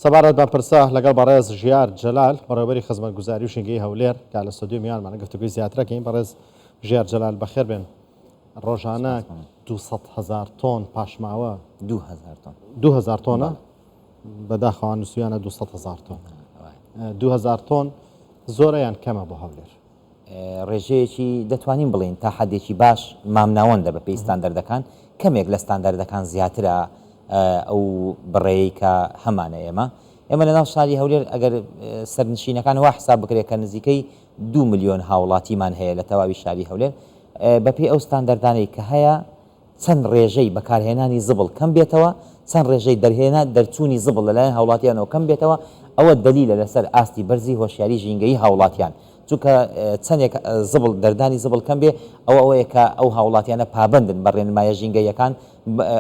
سەبارەت بەم پرسە لەگەڵ بەڕێز ژیار جەلال، بەڕێوەبەری خزمەتگوزاری و ژینگەی هەولێر کە لە ستۆدیۆ میوانمانە گفتوگۆی زیاتر ئەکەین. بەڕێز ژیار جەلال بەخێر بێن. ڕۆژانە 200 هەزار تۆن پاشماوە 2000 تۆن 2000 تۆنە بەداخەوە نووسویانە 200 هەزار تۆن 2000 تۆن زۆرە یان کەمە بۆ هەولێر؟ ڕێژەیەکی دەتوانین بڵێین تا حەدێکی باش مامناوەندە بە پێی ستاندەردەکان، کەمێک لە ستاندەردەکان زیاترە ئەو بڕەی کە هەمانە ئێمە. ئێمە لەناو شاری هەولێر ئەگەر سەرنشینەکان وا حساب بکرێت کە نزیکەی دوو ملیۆن هاوڵاتیمان هەیە لە تەواوی شاری هەولێر، بەپێی ئەو ستاندەردانەی کە هەیە چەند ڕێژەی بەکارهێنانی زبڵ کەم بێتەوە، چەند ڕێژەی دەرهێنان دەرچوونی زبڵ لەلایەن هاوڵاتیانەوە کەم بێتەوە، ئەوە دەلیلە لەسەر ئاستی بەرزی هۆشیاری ژینگەیی هاوڵاتیان، چونکە چەندێک زبڵ دەردانی زبڵ کەم بێ ئەوە ئەوەیە کە ئەو هاوڵاتیانە پابەندن بە ڕێنمایە ژینگەییەکان،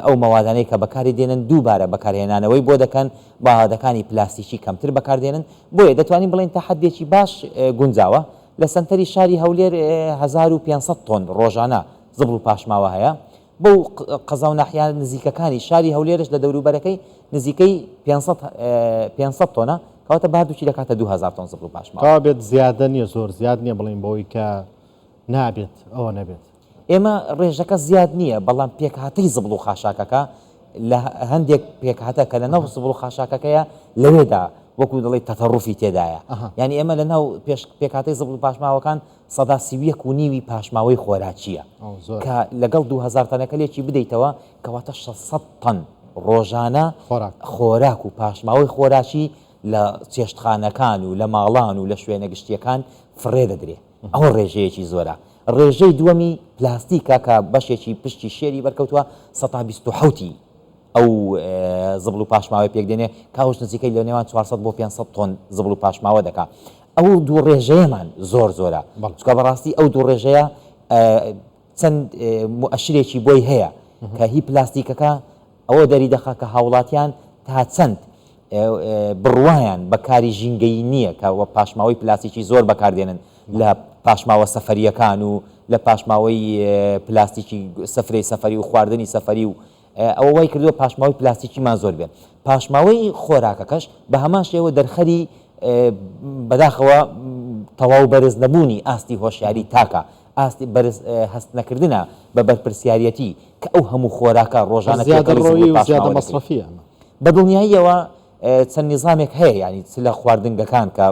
ئەو مەوادانەی کە بەکاری دێنن دووبارە بەکارهێنانەوەی بۆ دەکەن، مەوادەکانی پلاستیکی کەمتر بەکاردێنن، بۆیە دەتوانین بڵێین تا حەدێکی باش گونجاوە. لە سەنتەری شاری هەولێر 1500 تۆن ڕۆژانە زبڵ و پاشماوە هەیە، بەو قەزا و ناحیە نزیکەکانی شاری هەولێرش لە دەوروبەرەکەی نزیکەی 500 تۆنە، کەواتە بە هەردووکی دەکاتە 2000 تۆن زبڵ و پاشماوە. کەوابێت زیادە نییە، زۆر زیاد نییە بڵێین بەوەی کە نابێت ئەوە نەبێت. ئێمە ڕێژەکە زیاد نییە، بەڵام پێکهاتەی زبڵ و خاشاکەکە لە هەندێک پێکهاتە کە لەناو زبڵ و خاشاکەکەیە لەوێدا وەکو دەڵێی تەتەڕوفی تێدایە. یانی ئێمە لەناو پێکهاتەی زبڵ و پاشماوەکان 31% ی پاشماوەی خۆراکییە کە لەگەڵ 2000 تەنەکە لێکی بدەیتەوە کەواتە 600 تەن ڕۆژانە خۆراک و پاشماوەی خۆراکی لە چێشتخانەکان و لە ماڵان و لە شوێنە گشتییەکان فڕێ دەدرێ. ئەوە ڕێژەیەکی زۆرە. ڕێژەی دووەمی پلاستیکە کە بەشێکی پشتی شێری بەرکەوتووە 27% ی ئەو زبڵ و پاشماوەی پێک دێنێ کە ئەوش نزیکەی لە نێوان 400 بۆ 500 تۆن زبڵ و پاشماوە دەکا. ئەو دوو ڕێژەیەمان زۆر زۆرە. چونکە بەڕاستی ئەو دوو ڕێژەیە چەند موئەشرێکی بۆی هەیە کە هی پلاستیکەکە ئەوە دەریدەخا کە هاوڵاتیان تا چەند بڕوایان بە کاری ژینگەیی نییە کە پاشماوەی پلاستیکی زۆر بەکاردێنن لە پاشماوە سەفەرییەکان و لە پاشماوەی پلاستیکی سفرەی سەفەری و خواردنی سەفەری و ئەوە وای کردووە پاشماوەی پلاستیکیمان زۆر بێت. پاشماوەی خۆراکەکەش بە هەمان شێوە دەرخەری بەداخەوە تەواو بەرز نەبوونی ئاستی هۆشیاری تاکە، ئاستی بەرز هەست نەکردنە بە بەرپرسیاریەتی کە ئەو هەموو خۆراکە ڕۆژانە تێکەڵی زبڵ زیادەڕۆیی و و زیادە پاشماوە دەکرێت. مەسرەفیە ئەمە. بە دڵنیاییەوە چەند نیزامێک هەیە یانی چ لە خواردنگەکان کە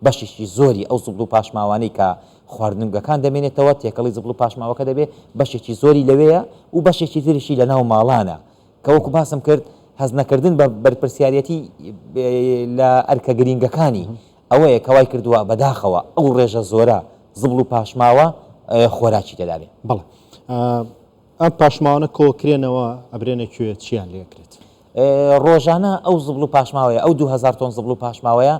بەشێکی زۆری ئەو زبڵ و پاشماوانەی کە خواردنگەکان دەمێنێتەوە تێکەڵی زبڵ و پاشماوەکە دەبێ بەشێکی زۆری لەوێیە و بەشێکی تریشی لە ناو ماڵانە کە وەکو باسم کرد هەست نەکردن بە بەرپرسیاریەتی لە ئەرکە گرینگەکانی ئەوەیە کە وای کردووە بەداخەوە ئەو ڕێژە زۆرە زبڵ و پاشماوە خۆراکی تێدا بێ. بەڵێ ئەم پاشماوانە کۆکرێنەوە ئەبرێنە کوێ چیان لێکرێت؟ ڕۆژانە ئەو زبڵ و پاشماوەیە، ئەو 2000 تۆن زبڵ و پاشماوەیە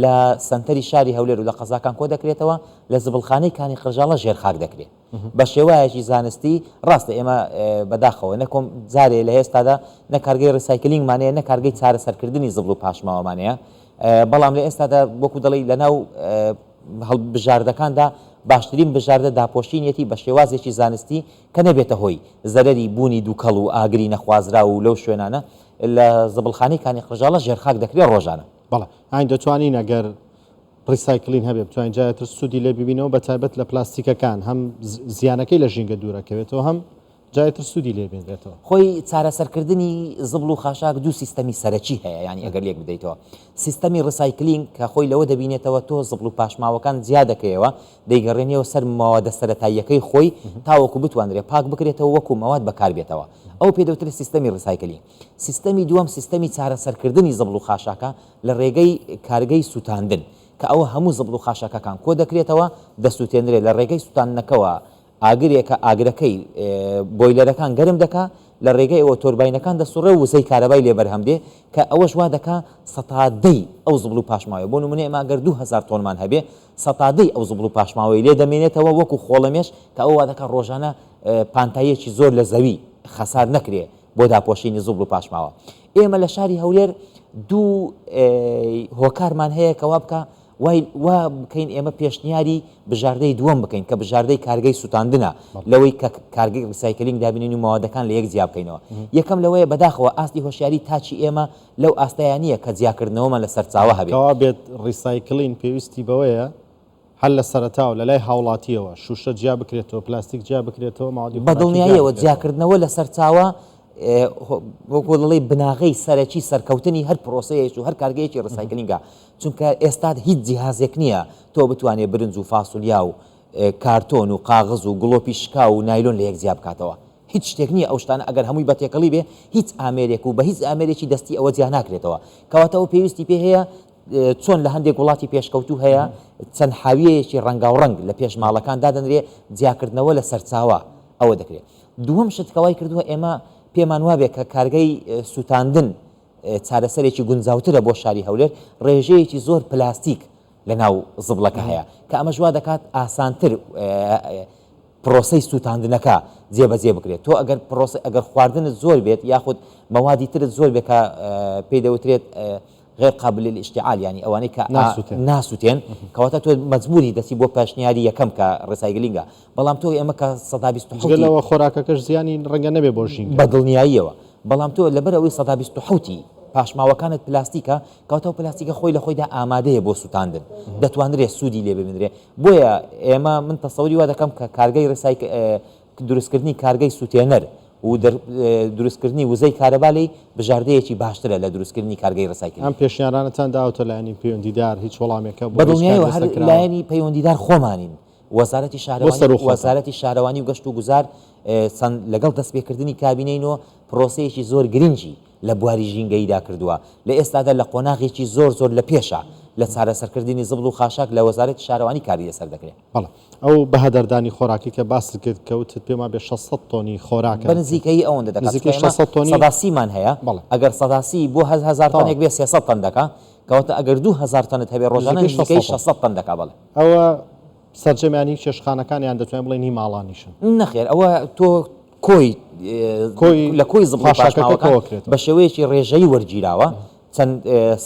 لە سەنتەری شاری هەولێر و لە قەزاکان کۆدەکرێتەوە، لە زبڵخانەی کانی قرژاڵە ژێرخاک دەکرێت. بە شێوایەکی زانستی، ڕاستە ئێمە بەداخەوە نە کۆم جارێ لە ئێستادا نە کارگەی recycling مان هەیە، نە کارگەی چارەسەرکردنی زبڵ و پاشماوەمان هەیە، بەڵام لە ئێستادا وەکو دەڵێی لەناو هەڵبژاردەکاندا باشترین بژاردە داپۆشینیەتی بە شێوازێکی زانستی کە نەبێتە هۆی زەرەری بوونی دووکەڵ و ئاگری نەخوازراو و لەو شوێنانە لە زبڵخانەی کانی قرژاڵە ژێرخاک دەکرێت ڕۆژانە. بەڵێ ئاین دەتوانین ئەگەر recycling هەبێ بتوانین جارێ تر سوودی لێ ببینەوە بە تایبەت لە پلاستیکەکان هەم زیانەکەی لە ژینگە دوورەکەوێتەوە هەم جارێ تر سوودی لێ بینرێتەوە. خۆی چارەسەرکردنی زبڵ و خاشاک دوو سیستەمی سەرەکی هەیە یانی ئەگەر لێک بدەیتەوە سیستەمی recycling کە خۆی لەوە دەبینێتەوە تۆ زبڵ و پاشماوەکان جیا دەکەیەوە دەیگەڕێنیەوە سەر مەوادە سەرەتاییەکەی خۆی تاوەکو بتوانرێ پاک بکرێتەوە وەکو مەواد بەکاربێتەوە ئەو پێ دەوترێت سیستەمی recycling. سیستەمی دووەم سیستەمی چارەسەرکردنی زبڵ و خاشاکە لە ڕێگەی کارگەی سوتاندن کە ئەوە هەموو زبڵ و خاشاکەکان کۆدەکرێتەوە دەسوتێنرێت لە ڕێگەی سوتاندنەکەوە ئاگرێکە ئاگرەکەی بۆیلەرەکان گەرم دەکا لە ڕێگەی ئەوە تۆرباینەکان دەسوڕێ و وزەی کارەبای لێ بەرهەم دێ کە ئەوەش وا دەکا سەتا دەی ئەو زبڵ و پاشماوەیە بۆ نمونە ئێمە ئەگەر 2000 تۆنمان هەبێ سەتا دەی ئەو زبڵ و پاشماوەی لێ دەمێنێتەوە وەکو خۆڵەمێش کە ئەوە وا دەکا ڕۆژانە پانتاییەکی زۆر لە زەوی خەسار نەکرێ بۆ داپۆشینی زبڵ و پاشماوە. ئێمە لە شاری هەولێر دوو هۆکارمان هەیە کە وا بکا وای وا بکەین ئێمە پێشنیاری بژاردەی دووەم بکەین کە بژاردەی کارگەی سوتاندنە لەوەی کە کارگەی recycling دابنێین و مەوادەکان لە یەک جیا بکەینەوە. یەکەم لەوەیە بەداخەوە ئاستی هۆشیاری تاکی ئێمە لەو ئاستەیا نییە کە جیاکردنەوەمان لە سەرچاوە هەبێت. کەوا بێت recycling پێویستی بەوەیە هەر لە سەرەتاوە لە لای هاوڵاتییەوە شووشە جیا بکرێتەوە، پلاستیک جیا بکرێتەوە، مەوادی بە خۆراکی جیا دڵنیاییەوە بکرێتەوە. جیاکردنەوە لە سەرچاوە وەکو دەڵێی بناغەی سەرەکی سەرکەوتنی هەر پرۆسەیەک و هەر کارگەیەکی recycling ە، چونکە ئێستا هیچ جیهازێک نییە تۆ بتوانێ برنج و فاسولیا و کارتۆن و قاغز و گڵۆپی شکاو و نایلۆن لە یەک جیا بکاتەوە. هیچ شتێک نییە ئەو شتانە ئەگەر هەمووی بە تێکەڵی بێ هیچ ئامێرێک و بە هیچ ئامێرێکی دەستی ئەوە جیا ناکرێتەوە. کەواتە ئەو پێویستی پێ هەیە چۆن لە هەندێک وڵاتی پێشکەوتوو هەیە چەند حاویەیەکی ڕەنگاوڕەنگ لە پێش ماڵەکان دادەنرێ جیاکردنەوە لە سەرچاوە ئەوە دەکرێت. دووەم شت کە وای کردووە ئێمە پێمان وابێ کە کارگەی سووتاندن چارەسەرێکی گونجاوترە بۆ شاری هەولێر، ڕێژەیەکی زۆر پلاستیک لە ناو زبڵەکە هەیە کە ئەمەش وا دەکات ئاسانتر پرۆسەی سووتاندنەکە جێبەجێ بکرێت. تۆ ئەگەر پرۆسە ئەگەر خواردنت زۆر بێت یاخود مەوادی ترت زۆر بێت کە پێی دەوترێت غیر قابل للاشتعال یانی ئەوانەی کە ناسوتێن کەواتە تۆ مەجبوری دەچی بۆ پێشنیاری یەکەم کە recycling ە بەڵام تۆ ئێمە کە 127 جگە لەوە خۆراکەکەش زیانی ڕەنگە نەبێ بۆ ژینگە. بە دڵنیاییەوە بەڵام تۆ لەبەر ئەوەی 127 ی پاشماوەکانت پلاستیکە کەواتە ئەو پلاستیکە خۆی لە خۆیدا ئامادەیە بۆ سوتاندن دەتوانرێت سوودی لێ ببینرێ بۆیە ئێمە من تەسەوری وا دەکەم کە کارگەی recyc دروستکردنی کارگەی سوتێنەر و دروستکردنی وزەی کارەبا لێی بژاردەیەکی باشترە لە دروستکردنی کارگەی recycling. ئەم پێشنیارانەتان داوەتە لایەنی پەیوەندیدار، هیچ وەڵامێک هەبووە؟ بە هیچ کار دڵنیایەوە هەر لەسەر کراوە؟ لایەنی پەیوەندیدار خۆمانین، وەزارەتی بۆ شارەوانی سەروو خۆتان. وەزارەتی شارەوانی و گەشت و گوزار چەند لەگەڵ دەستپێکردنی کابینەی نۆ پرۆسەیەکی زۆر گرنگی لە بواری ژینگەییدا کردووە، لە ئێستادا لە قۆناغێکی زۆر زۆر لە پێشە لە چارەسەرکردنی زبڵ و خاشاک لە وەزارەتی شارەوانی کاری لەسەر دەکرێت. بەڵێ. ئەو بەهەدەردانی خۆراکی کە باست کرد کە وتت پێم وابێ 600 تۆنی خۆراکە بە نزیکەیی ئەوەندە دەکات نزیکەی چونکە ئێمە 600 تۆنی سەدا سی مان هەیە بەڵێ ئەگەر سەدا سی بۆ هەر هەزار تەواو تەنێک بێ 300 تەن دەکا کەواتە ئەگەر 2000 تەنت هەبێ ڕۆژانە نزیکەی نزیکەی 600 تۆن 600 تەن دەکا بەڵێ. ئەوە سەرجەمیان هی چێشتخانەکان یان دەتوانین بڵێین هی ماڵانیشن؟ نەخێر ئەوە تۆ کۆی کۆی لە کۆی زبڵ و خاشاکەکە پاشماوەکان کۆکرێتەوە. بە شێوەیەکی ڕێژەیی وەرگیراوە چەند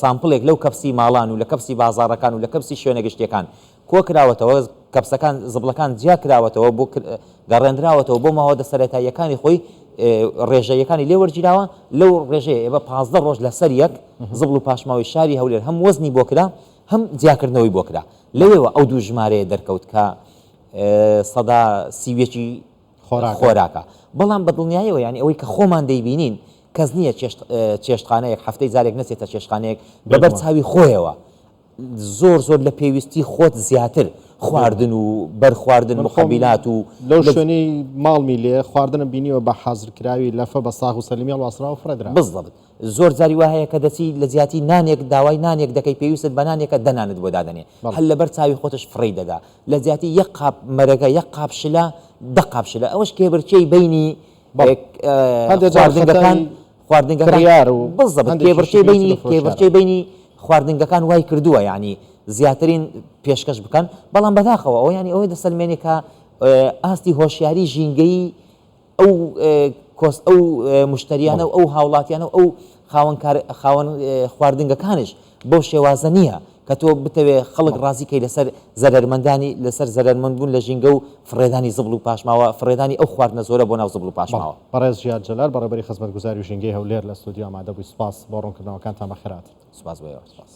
sample ێک لەو کەپسی ماڵان و لە کەپسی بازاڕەکان و لە کەپسی شوێنە گشتیەکان کۆکراوەتەوە، کەپسەکان، زبڵەکان جیا کراوەتەوە بۆ گەڕێنراوەتەوە بۆ ماوەدە سەرەتاییەکانی خۆی، ڕێژەییەکانی لێ وەرگیراوە، لەو ڕێژەیە ئێمە 15 ڕۆژ لەسەر یەک زبڵ و پاشماوەی شاری هەولێر هەم وەزنی بۆ کرا هەم جیاکردنەوەی بۆ کرا، لەوێوە ئەو دوو ژمارەیە دەرکەوت کە 31% ی خۆراکە، بەڵام بە دڵنیایەوە یانی ئەوەی کە خۆمان دەیبینین کەس نییە چێشتخانەیەک هەفتەی جارێک نەچێتە چێشتخانەیەک بەبەر چاوی خۆیەوە زۆر زۆر لە پێویستی خۆت زیاتر خواردن و بەر خواردن من خۆم مقبلات و لەو لە شوێنەی ماڵمی لێ خواردنم بینیوە بە حازرکراوی لەفە بە ساغ و سەلیمی هەڵواسراوە فڕێدراوە. بالضبط زۆر جاری وا هەیە کە دەچی لە جیاتی نانێک داوای نانێک دەکەی پێویستت بە نانێکە دە نانت بۆ دادەنێ بەڵێ. هەر لەبەر چاوی خۆتش فڕێی دەدا لە جیاتی یەک قاپ مەرەگە یەک قاپ شلە دە قاپ شلە ئەوەش کێبرکێی بەینی بەڵێ. هەندێ جار خواردنگەکان خەتای خواردنگەکان کڕیار و بالضبط هەندێکیشی کێبڕکێی پێویستی بەینی بە فرۆشیارە. کێبڕکێی بەینی خواردنگەکان وای کردووە یانی زیاترین پێشکەش بکەن بەڵام بەداخەوە ئەوە یانی ئەوەی دەسەلمێنێ کە ئاستی هۆشیاری ژینگەیی ئەو کۆس ئەو مشتریانە بەڵێ. و ئەو هاوڵاتیانە و ئەو خاوەن کار خاوەن خواردنگەکانیش بەو شێوازە نییە کە تۆ بتەوێ خەڵک بەڵێ. ڕازی کەی لەسەر زەرەرمەندانی لەسەر زەرەرمەند بوون لە ژینگە و فڕێدانی زبڵ و پاشماوە فڕێدانی ئەو خواردنە زۆرە بۆ ناو زبڵ و بەڵێ. پاشماوە. بەڕێز ژیار جەلال بەڕێوەبەری خزمەتگوزاری و ژینگەی هەولێر لە ستۆدیۆ ئامادە بووی سوپاس بۆ ڕوونکردنەوەکانتان بەخێرهاتن. سوپاس بۆ ئێوە. سوپاس.